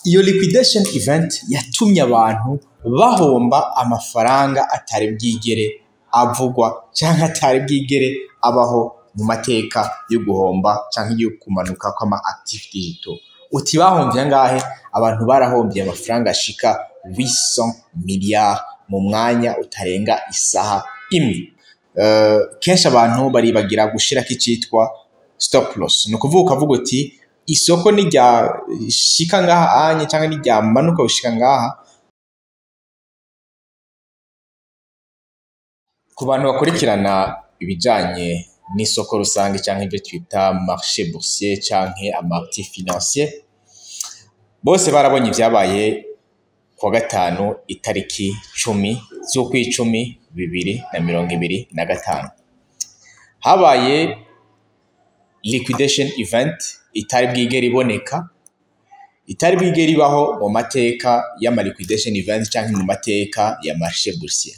Iyo liquidation event yatumye abantu bahomba amafaranga atari bwigere avugwa canke atari bwigere abaho mu mateka yo guhomba canke yo kumanuka kw'ama actif digital. Uti bahomvye angahe? Abantu barahomvye amafaranga ashika 800 milliards mu mwanya utarenga isaha imwe. Kenshi abantu baribagira gushirako icitwa stop loss. Ni ukuvuga ukavuga uti isoko niryashika ngaha anye canke niryamanuka gushika ngaha. Ku bantu bakurikirana ibijanye n'isoko rusange canke ivyo twita marché boursier canke ama actif financier, bose barabonye ivyabaye kuwa gatanu itariki 10 z'ukwicumi 2025. Habaye liquidation event itari bwigere iboneka, itari bwigere ibaho mu mateka y'ama liquidation event canke mu mateka ya marché boursier.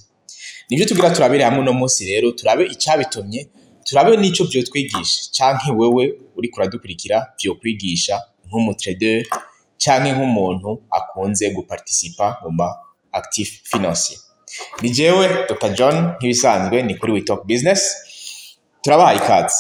Nivyo tugira turabire hamwe uno munsi rero, turabe icabitumye, turabe n'ico vyotwigisha canke wewe uriko uradukurikira vyokwigisha nk'umu trader canke nk'umuntu akunze guparticipa mu ma actif financier. Ni jewe Dr John, nk'ibisanzwe ni kuri We Talk Business. Turabahaye ikaze.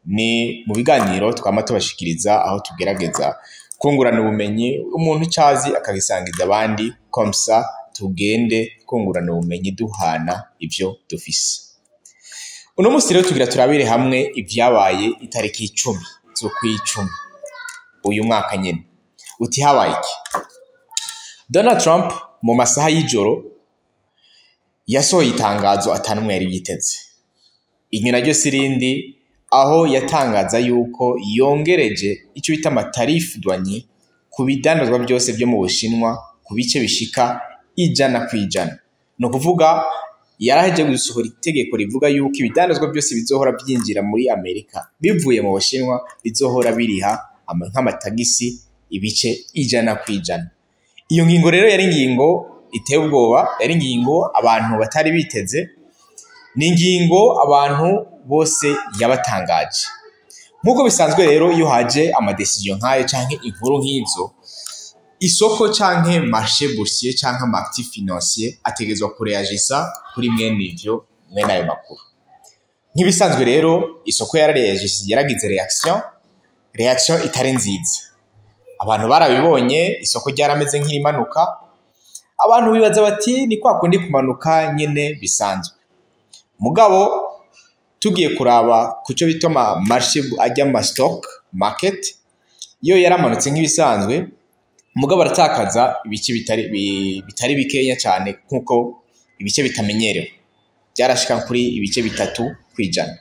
Ni mu biganiro twama tubashikiriza aho tugerageza kungurana ubumenyi, umuntu icazi akagisangiza abandi, comme ça tugende twungurana ubumenyi duhana ivyo dufise. Uno munsi rero tugira turabire hamwe ivyabaye itariki 10 z'ukwicumi uyu mwaka nyene. Uti habaye iki? Donald Trump mu masaha y'ijoro yasohoye itangazo atanumwe yari yiteze. Iryo naryo si irindi, aho yatangaza yuko yongereje ico bita ama tarif douanier ku bidandazwa byose vyo mu Bushinwa ku bice bishika 100%. Ni ukuvuga yaraheje gusohora itegeko rivuga yuko ibidandazwa byose bizohora byinjira muri Amerika bivuye mu Bushinwa bizohora biriha nk'amatagisi ibice 100%. Iyo ngingo rero yari ingingo iteye ubwoba, yari ingingo abantu batari biteze, ni ingingo abantu bose yabatangaje. Nk'uko bisanzwe rero iyo haje ama decision nk'ayo canke inkuru nk'izo, isoko canke marché boursier canke ama actif financier ategerezwa kureagisa kuri mwene ivyo, mwene ayo makuru. Nk'ibisanzwe rero isoko yarareagise, yaragize reaction, reaction itari nziza. Abantu barabibonye, isoko ryarameze nk'irimanuka, abantu bibaza bati ni kwa kundi kumanuka nyene bisanzwe. Mugabo tugiye kuraba kuco bita ama marché ajya ama stock market, yo yaramanutse nk'ibisanzwe, mugabo aratakaza ibice bitari bikenya cyane nkuko ibice bitamenyerewe, byarashika kuri ibice 3%.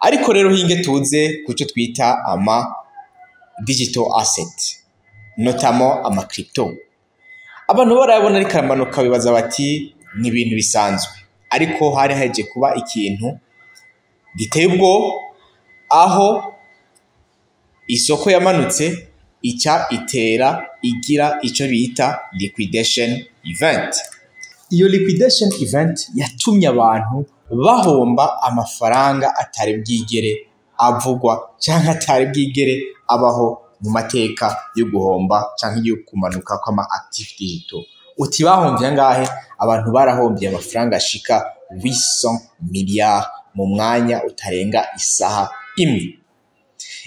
Ariko rero hinge tuze kuco twita ama digital asset, notamment ama crypto. Abantu barayabona ariko aramanuka bibaza bati ni ibintu bisanzwe, ariko hari haje kuba ikintu giteye ubwoba aho isoko yamanutse ica itera igira ico bita liquidation event. Iyo liquidation event yatumye abantu bahomba amafaranga atari bwigere avugwa canke atari bwigere abaho mu mateka yo guhomba canke yo kumanuka kw'ama actif digital. Uti bahomvye angahe? Abantu barahomvye amafaranga ashika 800 milliards mu mwanya utarenga isaha imwe.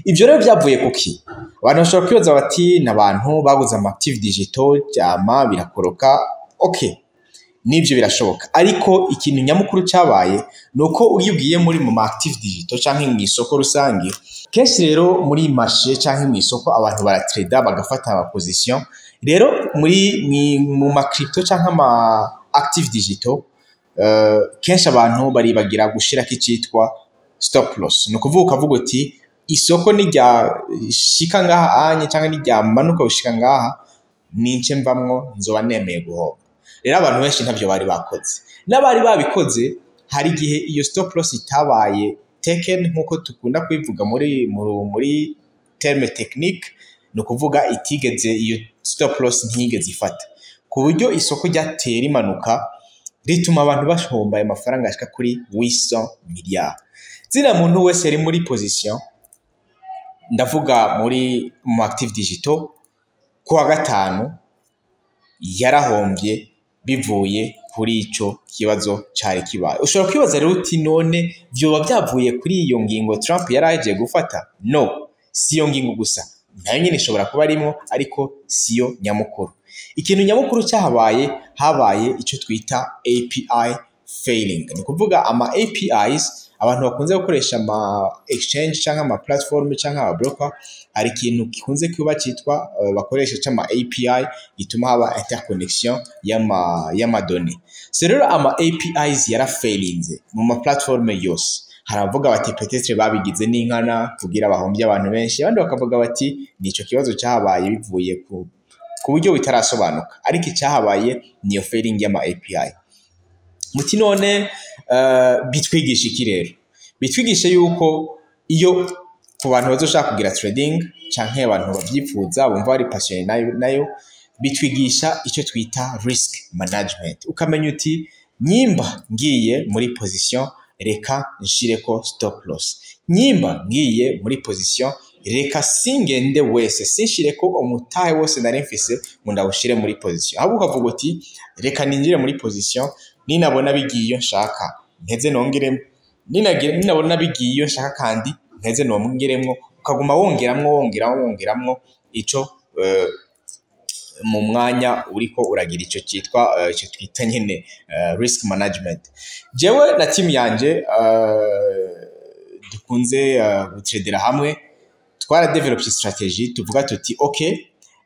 Ivyo rero vyavuye kuki? Abantu bashobora kwibaza bati n'abantu baguze ama actif digital vyama birakoroka. Okay, nivyo birashoboka, ariko ikintu nyamukuru cyabaye nuko iyo ugiye muri mu actif digital canke mu isoko rusange, kenshi rero muri marché canke mu isoko abantu baratrada bagafata ama position. Rero muri mu ma crypto canke ama actif digital, kenshi abantu baribagira gushirako icitwa stop loss. Ni ukuvuga ukavuga uti isoko niryashika ngaha anye canke niryamanuka gushika ngaha, nince mvamwo nzoba nemeye guhomba. Rero abantu benshi ntavyo bari bakoze, n'abari babikoze hari igihe iyo stop loss itabaye taken, nkuko dukunda kubivuga muri terme technique. Ni ukuvuga itigeze, iyo stop loss ntiyigeze ifata, ku buryo isoko ryatera imanuka rituma abantu bahomba ayo mafaranga ashika kuri 800 milliards. Zina muntu wese yari muri position, ndavuga muri mu active digital, Kuwa gatanu yarahombye bivuye kuri ico kibazo cari kibaye. Ushobora kwibaza rero uti: "None vyoba vyavuye kuri iyo ngingo Trump yari ahejeje gufata?" No, si iyo ngingo gusa, nayo nyene ishobora kuba arimwo, ariko siyo nyamukuru. Ikintu nyamukuru cyahabaye, habaye ico twita API failing. Ni ukuvuga ama APIs abantu bakunze gukoresha, ama exchange canke ama platform canke ama broker, hari ikintu gikunze kuba cyitwa bakoresha c'ama API gituma haba interconnection y'ama données. So rero ama APIs yarafailinze mu ma platform yose. Hari abavuga bati peut-être babigize n'inkana kugira bahombye abantu benshi, abandi bakavuga bati nico kibazo cyahabaye bivuye ku buryo bitarasobanuka, ariko icyahabaye niyo failing y'ama API. Muti: "None bitwigisha iki?" Rero bitwigisha yuko iyo ku bantu bazoshaka kugira trading canke abantu bavyifuza, bumva bari passionné nayo, bitwigisha icyo twita risk management. Ukamenya uti: "Nyimba ngiye muri position, reka nshireko stop loss. Nyimba ngiye muri position, reka singende wese, sinshireko umutahe wose nari mfise ngo ndawushire muri position." Ahubwo ukavuga uti: "Reka ninjire muri position, ninabona bigiye iyo nshaka mpeze nongeremo, ninabona bigiye iyo nshaka kandi mpeze nongeremwo." Ukaguma wongeramwo, wongeramwo, wongeramwo ico mu mwanya uriko uragira ico cyitwa ico twita nyene risk management. Jewe na team yanje dukunze gutradera hamwe, twaradevelopye strategy tuvuga tuti: "Okay,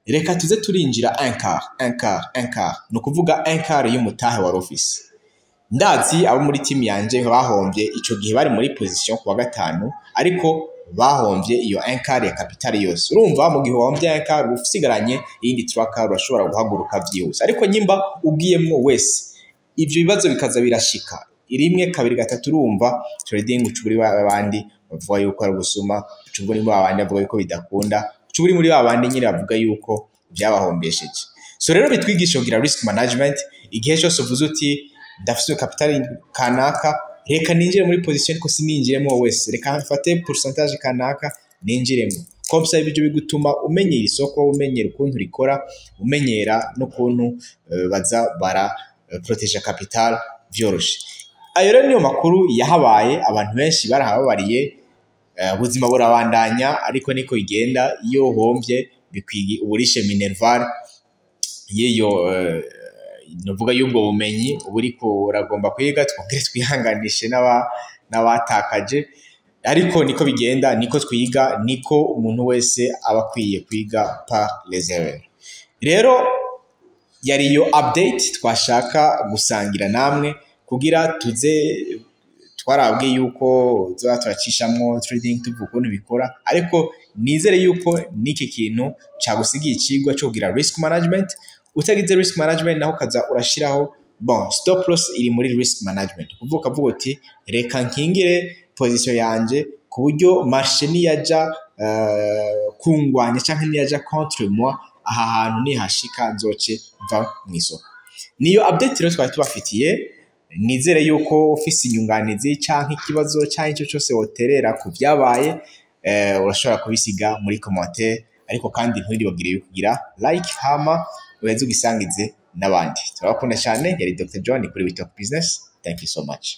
reka tuze turinjira un quart, un quart, un quart." Ni ukuvuga un quart y'umutahe wa office. Ndazi abo muri team yanje bahombye ico gihe bari muri position kuwa gatanu, ariko bahombye iyo un quart ya capital yose. Urumva, mu gihe wahombye un quart, uba usigaranye iyindi trois quarts, urashobora guhaguruka vyihuse. Ariko nyimba ugiyemwo wese, ivyo bibazo bikaza birashika rimwe, kabiri, gatatu, urumva trading uca uri babandi bavuga yuko ari ubusuma, uca uri muri babandi bavuga yuko bidakunda, uca uri muri babandi nyine bavuga yuko byabahombesheje. So rero bitwigisha kugira risk management. Igihe cyose uvuze uti: "Ndafise capital kanaka, reka ninjire muri position, ariko sininjiremo wese, reka mfate pourcentage kanaka ninjiremo." Comme ça, ibyo bigutuma umenyera isoko, umenyera ukuntu rikora, umenyera n'ukuntu baza bara protéger capital vyoroshe. Ayo rero niyo makuru yahabaye. Abantu benshi barahababariye, ubuzima burabandanya, ariko niko igenda. Iyo uhombye bikwigi uburishe minerval y'iyo nuvuga y'ubwo bumenyi uba uriko uragomba kwiga. Twongere twihanganishe n'abatakaje, ariko niko bigenda, niko twiga, niko umuntu wese aba akwiye kwiga par les erreurs. Rero yari iyo update twashaka gusangira namwe kugira tuze twarabwiye yuko tuba turacishamwo trading, tuvuga ukuntu bikora, ariko nizere yuko n'iki kintu cagusigiye icigwa cyo kugira risk management. Utagize risk management naho ukaza urashiraho, bon, stop loss iri muri risk management. Kuvuga ukavuga uti: "Reka nkingire position yanje ku buryo marché niyaja kungwanya canke niyaja contre moi, aha hantu nihashika nzoce mva mu isoko." Niyo update rero twari tubafitiye. Nizere yuko ufise inyunganizi canke ikibazo canke ico cyose woterera ku vyabaye, urashobora kubisiga muri commentaire. Ariko kandi nturibagire kugira like, hama uheze ugisangize n'abandi. Turabakunda cyane. Yari Dr John kuri We Talk Business. Thank you so much.